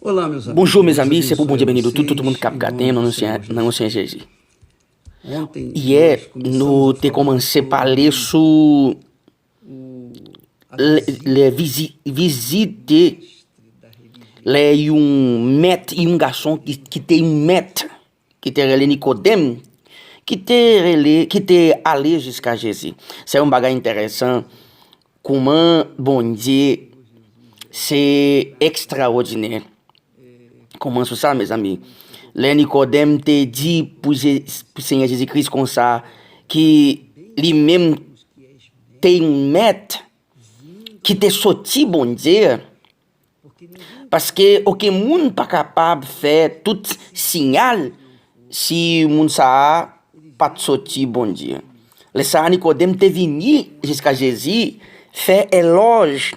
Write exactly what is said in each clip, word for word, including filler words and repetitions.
Bonjou, mezanmi, se pou Bondye beni nou tout, tout moun k ap gade m nan non Senyè Jezi. Yè, nou te kòmanse pale sou lè, lè vizi-, vizit de, lè yon mèt, yon gason ki, ki te yon mèt, ki te rele Nikodèm, ki te rele, ki te ale jiska Jezi. Se yon bagay enteresan, kouman Bondye se ekstrawòdinè. Kouman sou sa, mezanmi? Lè Nikodèm te di pou Je-, pou Senyè Jezi Kris konsa, ki li menm te yon mèt ki te soti Bondye, paske okenn moun pa kapab fè tout siyal si moun sa a pa t soti Bondye. Lè sa a, Nikodèm te vini jiska Jezi, fè elòj,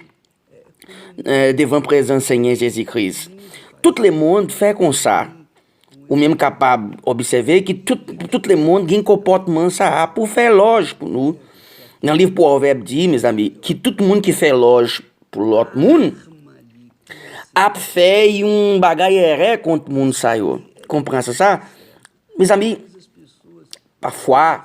eh, devan prezans Senyè Jezi Kris. Tout lemonn fè konsa. Ou menm kapab obsève ki tout, tout lemonn gen konpòtman sa a pou fè elòj pou nou. Nan liv Pwovèb di, mezanmi, ki tout moun ki fè elòj pou lòt moun ap fè yon bagay erè kont moun sa yo. Konprann sa? Mezanmi, pafwa,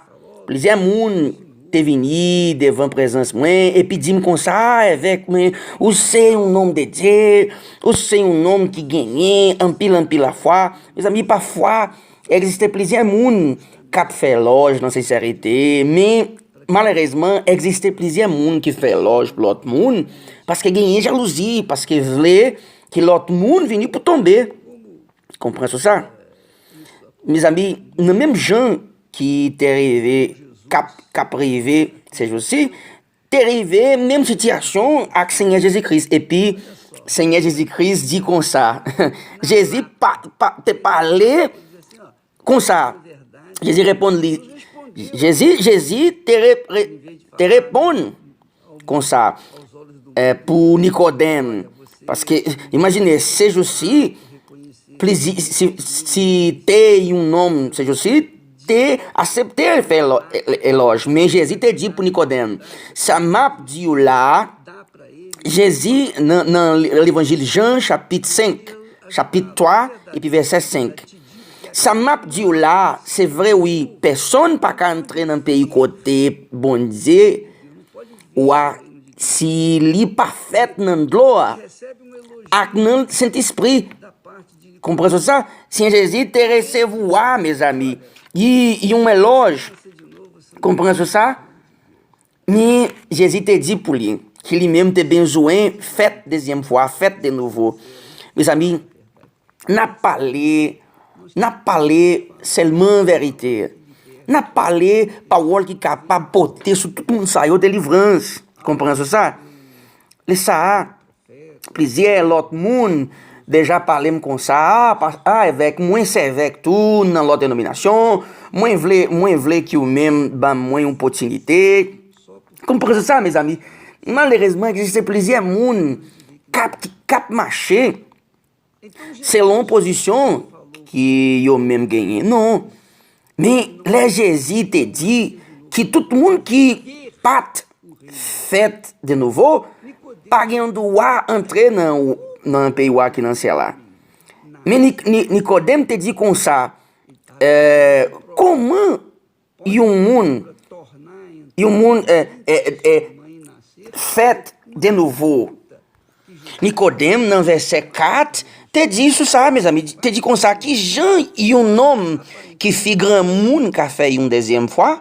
plizyè moun te vini devan prezans mwen epi di m konsa, evèk mwen, ou se yon nonm de Dye, ou se yon nonm ki genyen anpil, anpil lafwa. Mezanmi, pafwa, egziste plizyè moun k ap fè elòj nan sensèrite, men malerezman, egziste plizyè moun ki fè elòj pou lòt moun, paske genyen jalouzi, paske vle ke lòt moun vini pou tonbe. Konprann sou sa? Mezanmi, nan menm jan ki te rive, k ap, k ap rive se jou si, te rive menm sitiyasyon ak Senyè Jezi Kris. Epi, Senyè Jezi Kris di konsa, Jezi pa, pa, te pale konsa. Jezi reponn li, Jezi, Jezi te re-, re-, te reponn konsa, eh, pou Nikodèm. Paske, imajine, se jou si, plizi-, si, si te yon nonm, se jou si, te aksepte fè lo-, e-, e-, elòj. Men Jezi te di pou Nikodèm, sa m ap di w la a, Jezi, nan, nan levanjil Jan, chapit senk, chapit twa, epi vèsè senk. Sa m ap di w la a, se vre wi, pèsonn pa ka antre nan peyi kote Bondye wa si li pa fèt nan dlo a ak nan Sentespri. Konprann sa? Senyè Jezi te resevwa, mezanmi, yi-, yon elòj. Konprann sa? Men Jezi te di pou li, ki li menm te bezwen fèt dezyèm fwa, fèt de nouvo. Mezanmi, n ap pale, n ap pale sèlman verite. N ap pale pawòl ki kapab pote sou tout moun sa yo delivrans. Konprann sa? Lè sa a, plizyè lòt moun deja pale m konsa, a, pa, a, evèk, mwen se evèk tou nan lòt denominasyon, mwen vle, mwen vle ke w menm ban mwen yon opòtinite. Konprann sa, mezanmi. Malerezman, egziste plizyè moun k ap, k ap mache selon pozisyon ke yo menm genyen. Non. Men lè Jezi te di ki tout moun ki pa t fèt de nouvo pa gen dwa antre nan, nan peyi wa ki nan syèl la. Men Ni-, Ni-, Nikodèm te di konsa, eh, kòman yon moun, yon moun, eh, eh, eh, fèt de nouvo? Nikodèm, nan vèsè kat, te di sou sa, mezanmi, te di konsa, ki jan yon nonm ki fi granmoun ka fè yon dezyèm fwa?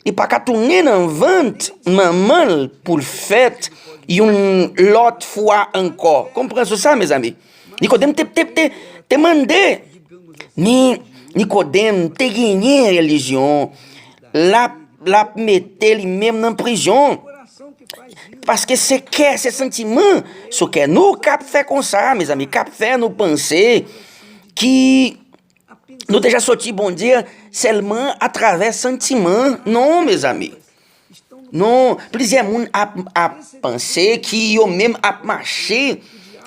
Li pa ka tounen nan vant manman l pou l fèt yon lòt fwa ankò. Konprann sou sa, mezanmi. Nikodèm te, te, te, te mande. Men Nikodèm te genyen relijyon. L ap, l ap mete li menm nan prizon. Paske se kè, se santiman sou kè nou k ap fè konsa, mezanmi, k ap fè nou panse ki nou deja soti Bondye sèlman atravè santiman. Non, mezanmi. Non, plizyè moun ap, ap panse ki yo menm ap mache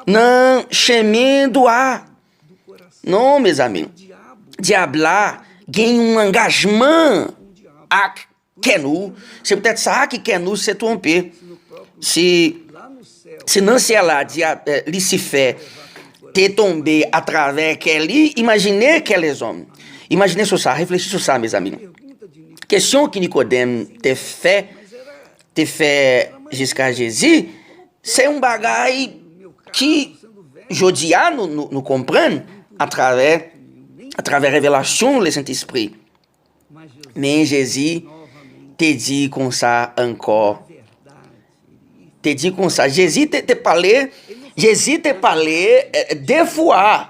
nan chemen dwa. Non, mezanmi. Dyab la gen yon angajman ak kè nou. Se poutèt sa ki kè nou se twonpe. Se, se nan syèl la, dyab, eh, Lisifè, te tonbe atravè kè li, imajine kè lèzòm. Imajine sou sa, reflechi sou sa, mezanmi. Kesyon ki Nikodèm te fè, te fè jiska Jezi, se yon bagay ki, jodi a, nou, nou, nou konprann atravè, atravè revelasyon Lesentespri. Men Jezi te di konsa ankò. Te di konsa. Jezi te, te pale, Jezi te pale eh, de fwa.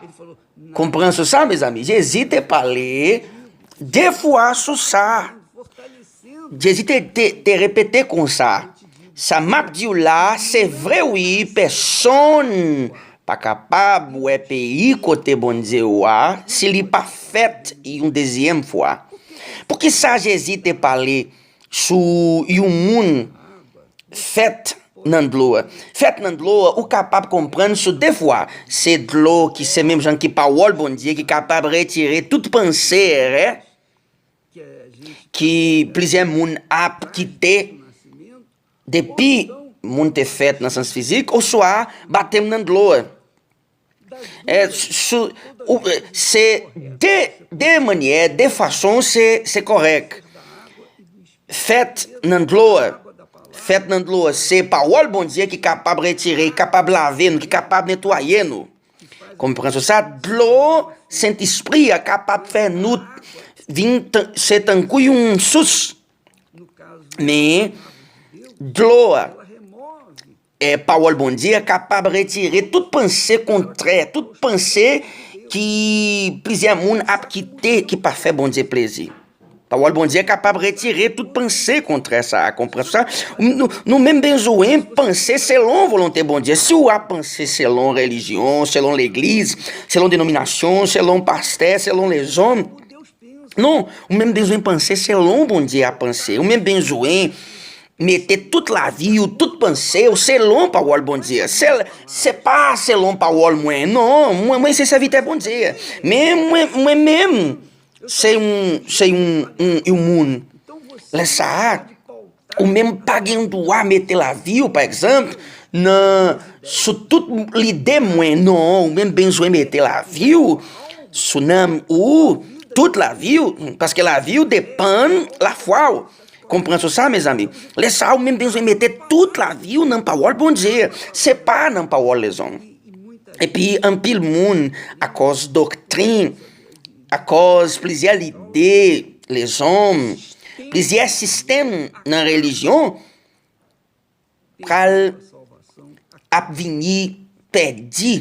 Konprann sou sa, mezanmi. Jezi te pale de fwa sou sa. Jezi te, te, te repete konsa. Sa m ap di w la, se vre wi, pèsonn pa kapab wè peyi kote Bondye w a si li pa fèt yon dezyèm fwa. Poukisa Jezi te pale sou yon moun fèt nan dlo a? Fèt nan dlo a, ou kapab konprann sou de fwa. Se dlo ki se menm jan ki pawòl Bondye ki kapab retire tout panse erè ki plizyè moun ap kite depi moun te fèt nan sans fizik, oswa batèm nan dlo a. Eh, sou, ou, eh, se de, de mannyè, de fason, se, se kòrèk. Fèt nan dlo a. Fèt nan dlo a. Se pawòl Bondye ki kapab retire, ki kapab lave nou, ki kapab netwaye nou. Konprann sou sa, dlo Sentespri a kapab fè nou vin tan- se tankou yon sous. Men, dlo a, eh, pawòl Bondye a kapab retire tout panse kontrè, tout panse ki plizyè moun ap kite ki pa fè Bondye plezi. Pawòl Bondye kapab retire tout panse kontrè sa a, konprann sa? Nou, nou menm bezwen panse selon volonte Bondye. Si w ap panse selon relijyon, selon legliz, selon denominasyon, selon pastè, selon lezòm, non, ou menm bezwen panse selon Bondye ap panse. Ou menm bezwen mete tout lavi w, tout panse w selon pawòl Bondye. Se, se pa selon pawòl mwen, non. Mwen, mwen se sèvitè Bondye. Men mwen, mwen menm, se yon, se yon, yon, yon moun. Lè sa a, ou menm pa gen dwa mete lavi w, pa egzanp, nan, sou tout lide mwen, non, ou menm bezwen mete lavi w sou nanm ou, tout lavi w, paske lavi w depann lafwa w. Konprann sou sa, mezanmi. Lè sa a, ou menm bezwen mete tout lavi w nan pawòl Bondye. Se pa nan pawòl lezòm. Epi, anpil moun, akòz doktrin, akòz plizyè lide lezòm, plizyè sistèm nan relijyon, pral ap vini pèdi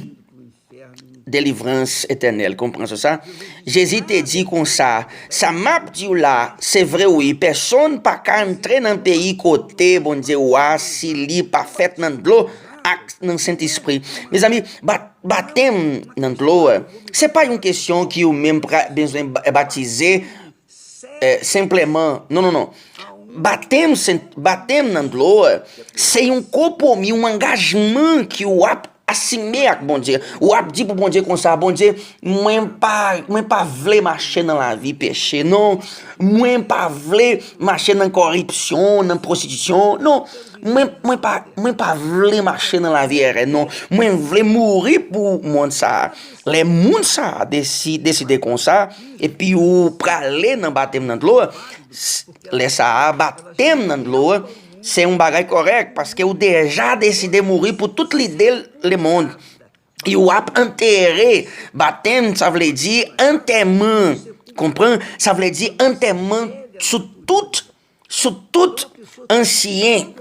delivrans etènèl. Konprann sou sa? Jezi te di konsa, sa m ap di w la, se vre wi, pèsonn pa ka antre nan peyi kote Bondye w a si li pa fèt nan dlo ak nan Sentespri. Mezanmi, bat, batèm nan dlo, se pa yon kesyon ki ou menm pra, bezwen ba, batize, eh, senpleman. Non, non, non. Batèm, sen, batèm nan dlo, se yon konpwomi, yon angajman ki w ap asime ak Bondye. W ap di pou Bondye konsa, Bondye, mwen pa, mwen pa vle mache nan lavi peche, non. Mwen pa vle mache nan kòripsyon, nan pwostitisyon, non. Mwen, mwen pa, mwen pa vle mache nan lavi erè, non. Mwen vle mouri pou mond sa a. Lè moun sa a desi, deside konsa, epi ou prale nan batèm nan dlo, s, lè sa a, batèm nan dlo, se yon bagay kòrèk, paske ou deja deside mouri pou tout lide lemonn. E w ap antere, batèm, sa vle di antèman. Konprann? Sa vle di antèman sou tout, sou tout ansyen,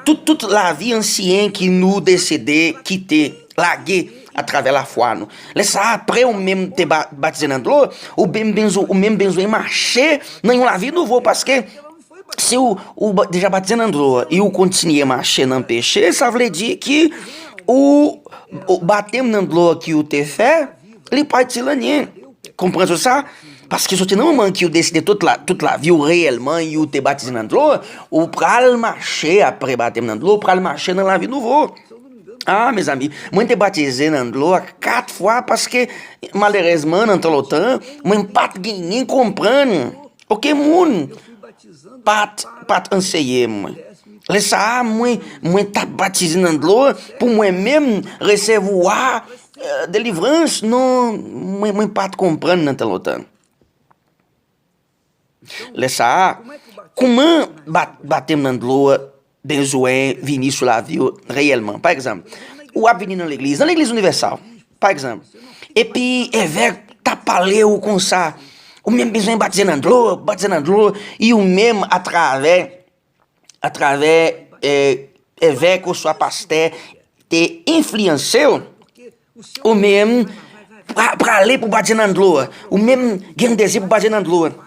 tout, tout lavi ansyen ki nou deside kite, lage atravè lafwa nou. Lè sa a, apre ou menm te ba, batize nan dlo, ou menm bezwen, ou menm bezwen mache nan yon lavi nouvo, paske si w, ou ba, deja batize nan dlo e ou kontinye mache nan peche, sa vle di ki ou, ou batèm nan dlo ki ou te fè, li pa itil anyen. Konprann sou sa? Paske soti nan moman ki ou deside tout la, tout lavi w reyèlman, e ou te batize nan dlo, ou pral mache apre batèm nan dlo, ou pral mache nan lavi nouvo. Ah, mezanmi, mwen te batize nan dlo a kat fwa paske, malerezman, nan tan lontan, mwen pa t genyen konprann. Okenn moun pa t, pa t anseye mwen. Lè sa a, mwen, mwen t ap batize nan dlo pou mwen menm resevwa eh, delivrans. Non, mwen, mwen pa t konprann nan tan lontan. Lè sa a, kouman bat, batèm nan dlo a bezwen vini sou lavi w reyèlman? Pa egzanp, ou ap vini nan legliz, nan legliz inivèsal, pa egzanp, epi evèk t ap pale w konsa, ou menm bezwen batize nan dlo, batize nan dlo, e ou menm atravè, atravè eh, evèk oswa pastè te enfliyanse w, ou menm pra- prale pou batize nan dlo a. Ou menm gen dezi pou batize nan dlo a.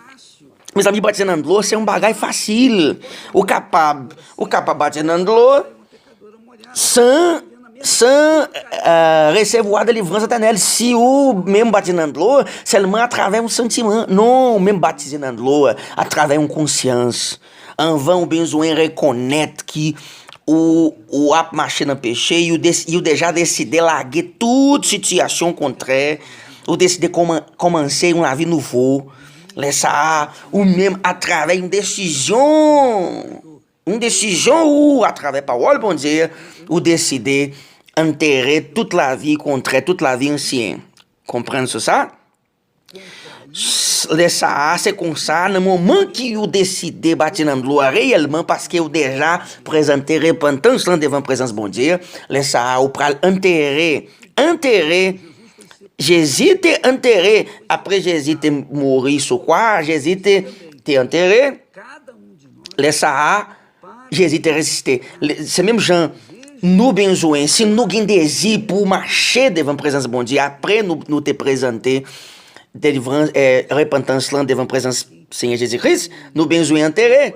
Mezanmi, batize nan dlo se yon bagay fasil. Ou kapab, ou kapab batize nan dlo san, san eh, resevwa delivrans etènèl si ou menm batize nan dlo sèlman atravè yon santiman. Non, ou menm batize nan dlo atravè yon konsyans. Anvan ou bezwen rekonèt ki ou, ou ap mache nan peche, ou, des, ou deja deside lage tout sitiyasyon kontrè, ou deside kòman, kòmanse yon lavi nouvo. Lè sa a, ou menm atravè yon desizyon, yon desizyon ou atravè pawòl Bondye, ou deside antere tout lavi kontrè, tout lavi ansyen. Konprann sou sa? Lè sa a, se konsa, nan moman ki ou deside bati nan dlo a reyèlman, paske ou deja prezante repantans lan devan prezans Bondye, lè sa a, ou pral antere, antere. Jezi te antere, apre Jezi te mouri sou kwa a, Jezi te, te antere. Lè sa a, Jezi te resisite. Se menm jan nou bezwen, si nou gen dezi pou mache devan prezans Bondye, apre nou, nou te prezante delivrans, eh, repantans lan devan prezans Senyè Jezi Kris, nou bezwen antere.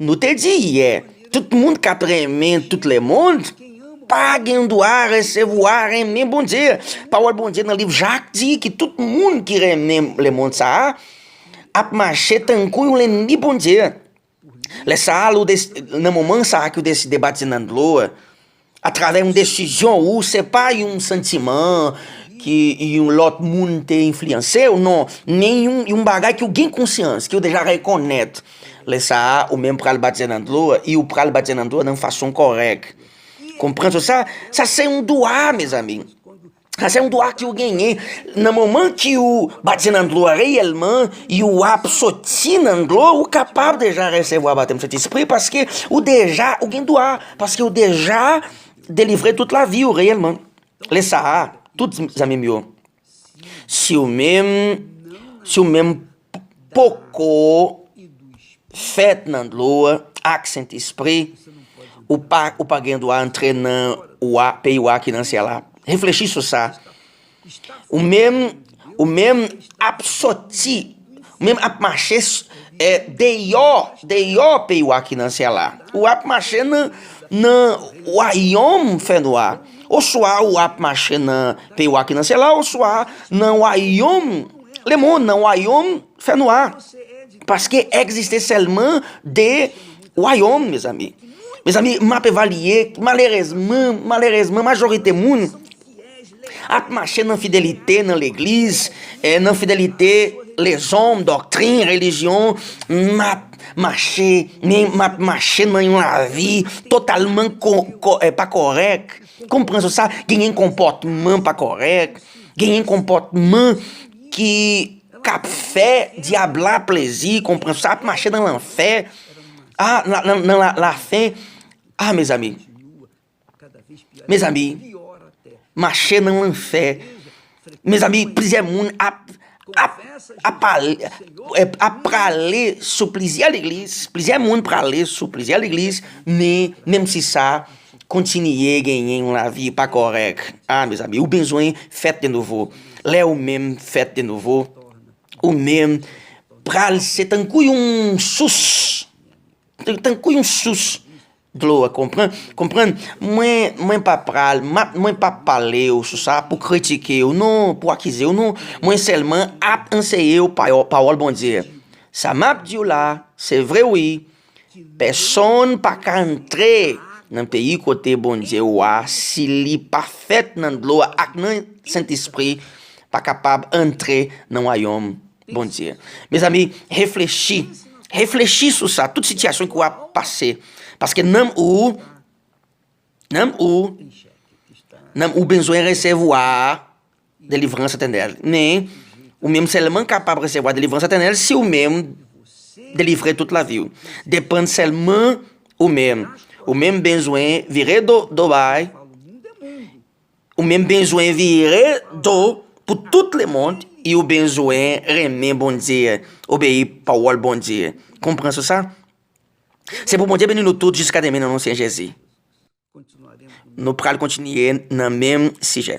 Nou te di yè, tout moun k ap renmen tout lemonn pa gen dwa resevwa renmen Bondye. Pawòl Bondye nan liv Jak di ki tout moun ki renmen lemonn sa a ap mache tankou yon lènmi Bondye. Lè sa a, ou des- nan moman sa a ki ou deside bati nan dlo, atravè yon desizyon ou, se pa yon santiman ki yon lòt moun te enfliyanse ou, non, men yon, yon bagay ki ou gen konsyans, ki ou deja rekonèt. Lè sa a, ou menm pral bati nan dlo, e ou pral bati nan dlo nan fason kòrèk. Konprann sa? Sa se yon dwa, mezanmi. Sa se yon dwa ki ou genyen. Nan moman ki ou batize nan dlo a reyèlman, e ou ap soti nan dlo, ou kapab deja resevwa batèm Sentespri paske ou deja, ou gen dwa, paske ou deja delivre tout lavi ou reyèlman. Lè sa a, tout zanmi m yo, si ou menm, si ou menm poko fèt nan dlo a ak Sentespri, ou pa, ou pa gen dwa antre nan wa, peyi wa ki nan syèl la. Reflechi sou sa. Ou menm, ou menm ap soti, ou menm ap mache s- eh, deyò, deyò peyi wa ki nan syèl la. Ou ap mache nan, nan wayòm fènwa. Oswa ou ap mache nan peyi wa ki nan syèl la, oswa nan wayòm lemonn, nan wayòm fènwa. Paske egziste sèlman de wayòm, mezanmi. Mezanmi, m ap evalye, malerezman, malerezman, majorite moun ap mache nan fidelite nan legliz, eh, nan fidelite lezòm, doktrin, relijyon, m ap mache, men m ap mache nan yon lavi totalman ko- ko- eh, pa kòrèk. Konprann sa, genyen konpòtman pa kòrèk, genyen konpòtman ki k ap fè dyab la plezi, konprann sa, ap mache nan lanfè, a, nan, nan, nan la, lafen. A, mezanmi, mezanmi, mache nan lanfè. Mezanmi, plizyè moun ap, ap, ap pale, ap prale sou plizyè legliz, plizyè moun prale sou plizyè legliz, men menm si sa, kontinye genyen yon lavi pa kòrèk. A, mezanmi, ou bezwen fèt de nouvo. Lè ou menm fèt de nouvo, ou menm pral se tankou yon sous. Tankou yon sous dlo, konprann? Konprann? Mwen, mwen pa pral, m ap, mwen p ap pale w sou sa pou kritike w, non, pou akize w, non. Mwen sèlman ap anseye w payo- pawòl Bondye. Sa m ap di w la, se vre wi. Pèsonn pa ka antre nan peyi kote Bondye w a si li pa fèt nan dlo a ak nan Sentespri, pa kapab antre nan wayòm Bondye. Mezanmi, reflechi. Reflechi sou sa, tout sitiyasyon ke w ap pase. Paske nanm ou, nanm ou, nanm ou bezwen resevwa delivrans etènèl. Men, ou menm sèlman kapab resevwa delivrans etènèl si ou menm delivre tout lavi w. Depann sèlman ou menm. Ou menm bezwen vire do, do bay. Ou menm bezwen vire do pou tout lemonn. E ou bezwen renmen Bondye, obeyi pawòl Bondye. Konprann sou sa? Se pou Bondye beni nou tout jiska demen nan non Senyè Jezi. Nou pral kontinye nan menm sijè.